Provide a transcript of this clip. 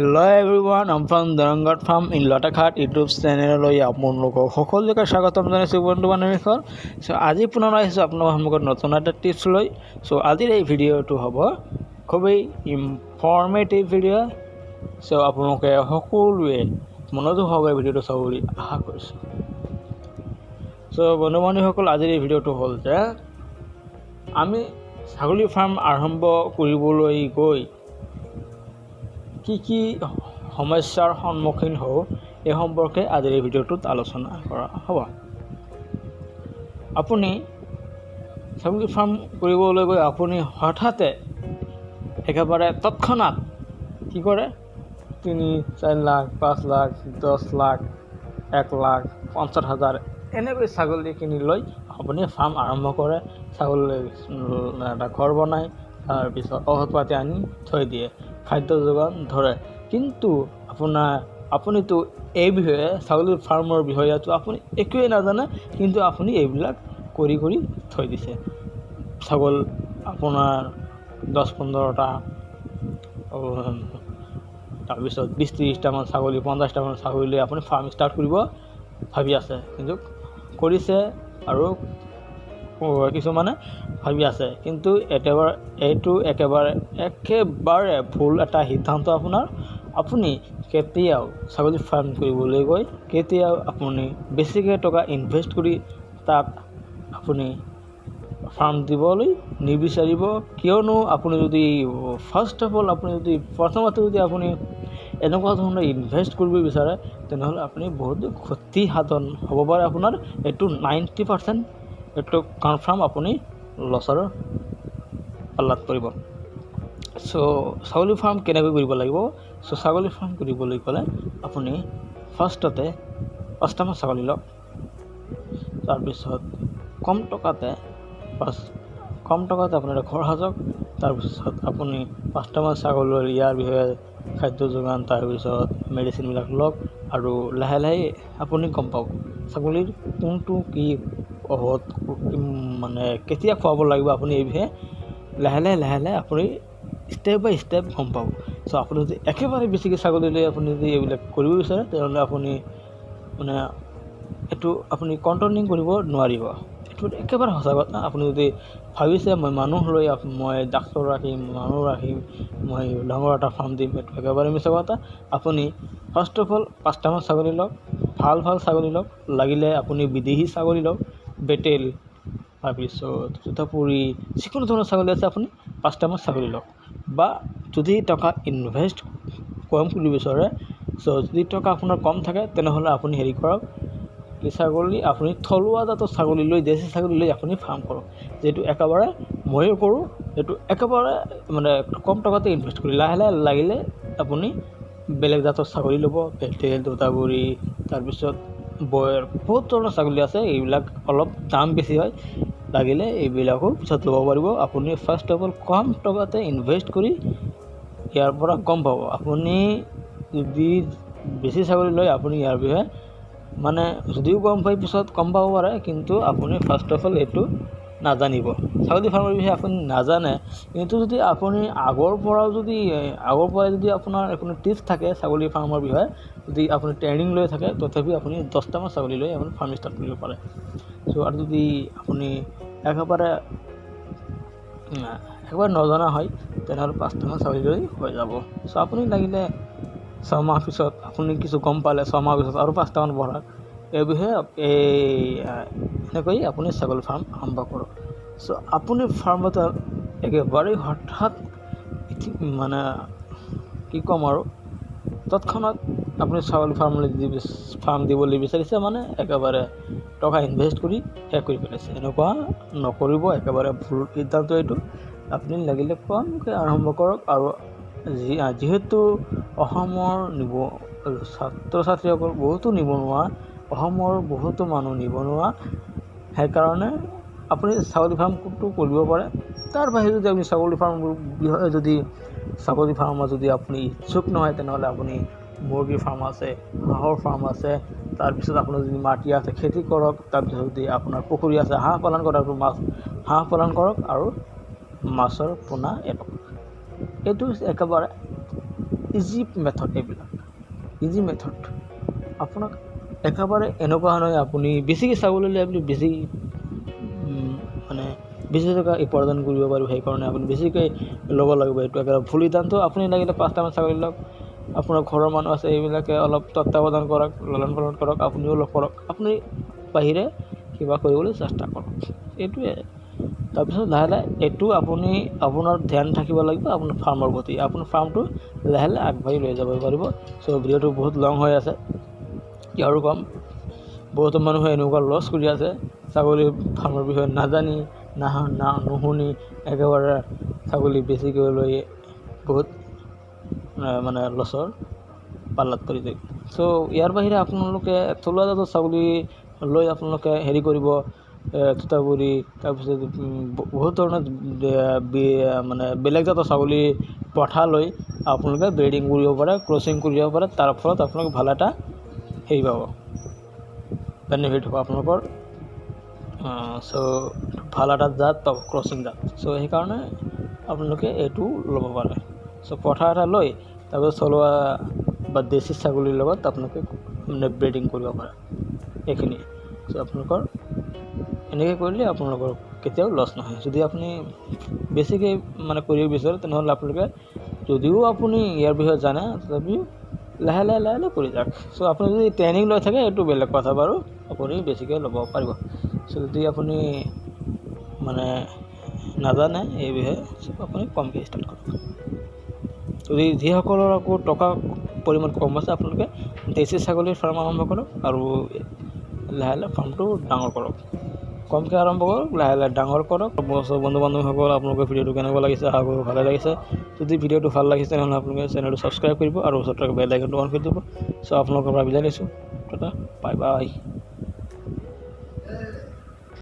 Hello everyone, I'm from Daranghat Farm in Lataghat YouTube চেনেললৈ আপোনালোকক সকলোকে স্বাগতম জনাইছোঁ। বন্ধু বান্ধৱীসকল, চ' আজি পুনৰ আহিছোঁ আপোনালোকৰ সন্মুখত নতুন এটা টিপছ লৈ। চ' আজিৰ এই ভিডিঅ'টো হ'ব খুবেই ইনফৰ্মেটিভ ভিডিঅ'। চ' আপোনালোকে সকলোৱে মনোযোগ সহকাৰে ভিডিঅ'টো চাব বুলি আশা কৰিছোঁ। চ' বন্ধু বান্ধৱীসকল, আজিৰ এই ভিডিঅ'টো হ'ল যে আমি ছাগলী ফাৰ্ম আৰম্ভ কৰিবলৈ গৈ কি কি সমস্যাৰ সন্মুখীন হওঁ, এই সম্পৰ্কে আজিৰ এই ভিডিঅ'টোত আলোচনা কৰা হ'ব। আপুনি ছাগলী ফাৰ্ম কৰিবলৈ গৈ আপুনি হঠাতে একেবাৰে তৎক্ষণাত কি কৰে, 3-4 লাখ, 5 লাখ, 10 লাখ, 1,50,000 এনেকৈ ছাগলী কিনি লৈ আপুনি ফাৰ্ম আৰম্ভ কৰে। ছাগলী এটা ঘৰ বনায়, তাৰপিছত ঔষধ পাতি আনি থৈ দিয়ে, খাদ্য যোগান ধৰে। কিন্তু আপুনিতো এই বিষয়ে, ছাগলী ফাৰ্মৰ বিষয়েতো আপুনি একোৱেই নাজানে। কিন্তু আপুনি এইবিলাক কৰি কৰি থৈ দিছে। ছাগল আপোনাৰ 10-15টা, তাৰপিছত 20-30টামান ছাগলী, 50টামান ছাগলী লৈ আপুনি ফাৰ্ম ষ্টাৰ্ট কৰিব ভাবি আছে। কিন্তু কৰিছে আৰু কিছুমানে ভাবি আছে, কিন্তু একেবাৰে এইটো একেবাৰে একেবাৰে ভুল এটা সিদ্ধান্ত আপোনাৰ। আপুনি কেতিয়াও ছাগলী ফাৰ্ম কৰিবলৈ গৈ কেতিয়াও আপুনি বেছিকৈ টকা ইনভেষ্ট কৰি তাত আপুনি ফাৰ্ম দিবলৈ নিবিচাৰিব। কিয়নো আপুনি যদি ফাৰ্ষ্ট অফ অল, আপুনি যদি প্ৰথমতে যদি আপুনি এনেকুৱা ধৰণৰ ইনভেষ্ট কৰিব বিচাৰে, তেনেহ'লে আপুনি বহুত ক্ষতি সাধন হ'ব পাৰে আপোনাৰ। এইটো 90% এইটো কনফাৰ্ম, আপুনি লছৰ পাল্লাত পৰিব। চ' ছাগলী ফাৰ্ম কেনেকৈ কৰিব লাগিব? চ' ছাগলী ফাৰ্ম কৰিবলৈ গ'লে আপুনি ফাৰ্ষ্টতে পাঁচটামান ছাগলী লওক। তাৰপিছত কম টকাতে আপুনি এটা ঘৰ সাজক। তাৰপিছত আপুনি পাঁচটামান ছাগলী, ইয়াৰ বিষয়ে খাদ্য যোগান, তাৰপিছত মেডিচিনবিলাক লওক আৰু লাহে লাহে আপুনি গম পাব ছাগলীৰ কোনটো কি ঔষধ মানে কেতিয়া খুৱাব লাগিব। আপুনি এই বিষয়ে লাহে লাহে লাহে লাহে আপুনি ষ্টেপ বাই ষ্টেপ গম পাব। চ' আপুনি যদি একেবাৰে বেছিকৈ ছাগলী লৈ আপুনি যদি এইবিলাক কৰিব বিচাৰে, তেনেহ'লে আপুনি মানে এইটো আপুনি কণ্ট্ৰলিং কৰিব নোৱাৰিব। এইটো একেবাৰে সঁচা কথা। আপুনি যদি ভাবিছে মই মানুহ লৈ মই ডাক্তৰ ৰাখিম, মানুহ ৰাখিম, মই ডাঙৰ এটা ফাৰ্ম দিম, এইটো একেবাৰে মিছা কথা। আপুনি ফাৰ্ষ্ট অফ অল পাঁচটামান ছাগলী লওক, ভাল ভাল ছাগলী লওক। লাগিলে আপুনি বিদেশী ছাগলী লওক, বেটেল, তাৰপিছত তোতাপুৰি, যিকোনো ধৰণৰ ছাগলী আছে, আপুনি পাঁচটামান ছাগলী লওক। বা যদি টকা ইনভেষ্ট কম কৰিব বিচাৰে, চ' যদি টকা আপোনাৰ কম থাকে, তেনেহ'লে আপুনি হেৰি কৰক কি, ছাগলী আপুনি থলুৱা জাতৰ ছাগলী লৈ, দেশী ছাগলী লৈ আপুনি ফাৰ্ম কৰক, যিটো একেবাৰে ময়ো কৰোঁ। এইটো একেবাৰে মানে কম টকাতে ইনভেষ্ট কৰি লাহে লাহে লাগিলে আপুনি বেলেগ জাতৰ ছাগলী ল'ব, বেটেল, তোতাপুৰি, তাৰপিছত বয়ৰ, বহুত ধৰণৰ ছাগলী আছে। এইবিলাক অলপ দাম বেছি হয়। লাগিলে এইবিলাকো পিছত ল'ব পাৰিব। আপুনি ফাৰ্ষ্ট অফ অল কম টকাতে ইনভেষ্ট কৰি ইয়াৰ পৰা গম পাব। আপুনি যদি বেছি ছাগলী লয়, আপুনি ইয়াৰ বিষয়ে মানে যদিও গম পায়, পিছত গম পাব পাৰে, কিন্তু আপুনি ফাৰ্ষ্ট অফ অল এইটো নাজানিব। ছাগলী ফাৰ্মৰ বিষয়ে আপুনি নাজানে। কিন্তু যদি আপুনি আগৰ পৰাই যদি আপোনাৰ কোনো টিপছ থাকে ছাগলী ফাৰ্মৰ বিষয়ে, যদি আপুনি ট্ৰেইনিং লৈ থাকে, তথাপিও আপুনি 10টামান ছাগলী লৈ আপুনি ফাৰ্ম ষ্টাৰ্ট কৰিব পাৰে। চ' আৰু যদি আপুনি একেবাৰে একেবাৰে নজনা হয়, তেনেহ'লে পাঁচটামান ছাগলী লৈ হৈ যাব। চ' আপুনি লাগিলে 6মাহ পিছত আপুনি কিছু গম পালে, 6মাহ পিছত আৰু পাঁচটামান বঢ়াওক। এই বিষয়ে এই এনেকৈ আপুনি ছাগলী ফাৰ্ম আৰম্ভ কৰক। চ' আপুনি ফাৰ্মত একেবাৰেই হঠাৎ মানে কি ক'ম আৰু, তৎক্ষণাত আপুনি ছাগলী ফাৰ্মলৈ যদি ফাৰ্ম দিবলৈ বিচাৰিছে, মানে একেবাৰে টকা ইনভেষ্ট কৰি শেষ কৰি পেলাইছে, এনেকুৱা নকৰিব। একেবাৰে ভুল সিদ্ধান্ত এইটো। আপুনি লাগিলে কমকৈ আৰম্ভ কৰক। আৰু যিহেতু অসমৰ ছাত্ৰ ছাত্ৰীসকল বহুতো নিবনুৱা, অসমৰ বহুতো মানুহ নিবনুৱা, সেইকাৰণে আপুনি ছাগলী ফাৰ্মটো কৰিব পাৰে। তাৰ বাহিৰে যদি আপুনি ছাগলী ফাৰ্মৰ বিষয়ে যদি ছাগলী ফাৰ্মত যদি আপুনি ইচ্ছুক নহয়, তেনেহ'লে আপুনি মুৰ্গী ফাৰ্ম আছে, হাঁহৰ ফাৰ্ম আছে। তাৰপিছত আপোনাৰ যদি মাটি আছে, খেতি কৰক। তাৰপিছত যদি আপোনাৰ পুখুৰী আছে, হাঁহ পালন কৰক, মাছ হাঁহ পালন কৰক আৰু মাছৰ পোনা এৰক। এইটো একেবাৰে ইজি মেথড, এইবিলাক ইজি মেথড। আপোনাক একেবাৰে এনেকুৱা নহয় আপুনি বেছিকৈ ছাগলী ল'লে আপুনি বেছি মানে বেছি টকা উপাৰ্জন কৰিব পাৰিব, সেইকাৰণে আপুনি বেছিকৈ ল'ব লাগিব। এইটো একেবাৰে ভুল সিদ্ধান্ত। আপুনি লাগিলে 5টামান ছাগলী লওক, আপোনাৰ ঘৰৰ মানুহ আছে, এইবিলাকে অলপ তত্বাৱধান কৰক, লালন পালন কৰক, আপুনিও অলপ কৰক, আপুনি বাহিৰে কিবা কৰিবলৈ চেষ্টা কৰক, এইটোৱে। তাৰপিছত লাহে লাহে এইটো আপুনি আপোনাৰ ধ্যান থাকিব লাগিব আপোনাৰ ফাৰ্মৰ প্ৰতি, আপোনাৰ ফাৰ্মটো লাহে লাহে আগবাঢ়ি লৈ যাব পাৰিব। চ' ভিডিঅ'টো বহুত লং হৈ আছে, কি আৰু ক'ম, বহুতো মানুহে এনেকুৱা লছ কৰি আছে ছাগলী ফাৰ্মৰ বিষয়ে নাজানি, না নুশুনি একেবাৰে ছাগলী বেছিকৈ লৈ বহুত মানে লছৰ পাল্লাত পৰি যায়। চ' ইয়াৰ বাহিৰে আপোনালোকে থলুৱা জাতৰ ছাগলী লৈ আপোনালোকে হেৰি কৰিব, তোতাপুৰি, তাৰপিছত বহুত ধৰণৰ মানে বেলেগ জাতৰ ছাগলী পঠা লৈ আপোনালোকে ব্ৰিডিং কৰিব পাৰে, ক্ৰচিং কৰিব পাৰে। তাৰ ফলত আপোনালোকে ভাল এটা হেৰি পাব, বেনিফিট হ'ব আপোনালোকৰ। চ' ভাল এটা জাত পাব, ক্ৰচিং জাত। চ' সেইকাৰণে আপোনালোকে এইটো ল'ব পাৰে। চ' পঠা এটা লৈ তাৰপিছত চলোৱা বা দেশী ছাগলীৰ লগত আপোনালোকে মানে ব্ৰিডিং কৰিব পাৰে, এইখিনিয়ে। চ' আপোনালোকৰ এনেকৈ কৰিলে আপোনালোকৰ কেতিয়াও লছ নহয়। যদি আপুনি বেছিকৈ মানে কৰিব বিচাৰে, তেনেহ'লে আপোনালোকে যদিও আপুনি ইয়াৰ বিষয়ে জানে, তথাপিও লাহে লাহে লাহে লাহে কৰি যাওক। চ' আপুনি যদি ট্ৰেইনিং লৈ থাকে এইটো বেলেগ কথা বাৰু, আপুনি বেছিকৈ ল'ব পাৰিব। চ' যদি আপুনি মানে নাজানে এই বিষয়ে, চ' আপুনি কমকৈ ষ্টাৰ্ট কৰক। যদি যিসকলৰ আকৌ টকা পৰিমাণ কম আছে, আপোনালোকে দেশী ছাগলীৰ ফাৰ্ম আৰম্ভ কৰক আৰু লাহে লাহে ফাৰ্মটো ডাঙৰ কৰক। কমকৈ আৰম্ভ কৰক, লাহে লাহে ডাঙৰ কৰক। বন্ধু বান্ধৱীসকল, আপোনালোকৰ ভিডিঅ'টো কেনেকুৱা লাগিছে? আশা কৰোঁ ভালে লাগিছে। যদি ভিডিঅ'টো ভাল লাগিছে, তেনেহ'লে আপোনালোকে চেনেলটো ছাবস্ক্ৰাইব কৰিব আৰু ওচৰত থকা বেল আইকনটো অন কৰি দিব। চ' আপোনালোকৰ পৰা বিদায় লৈছোঁ, টাটা, বাই বাই।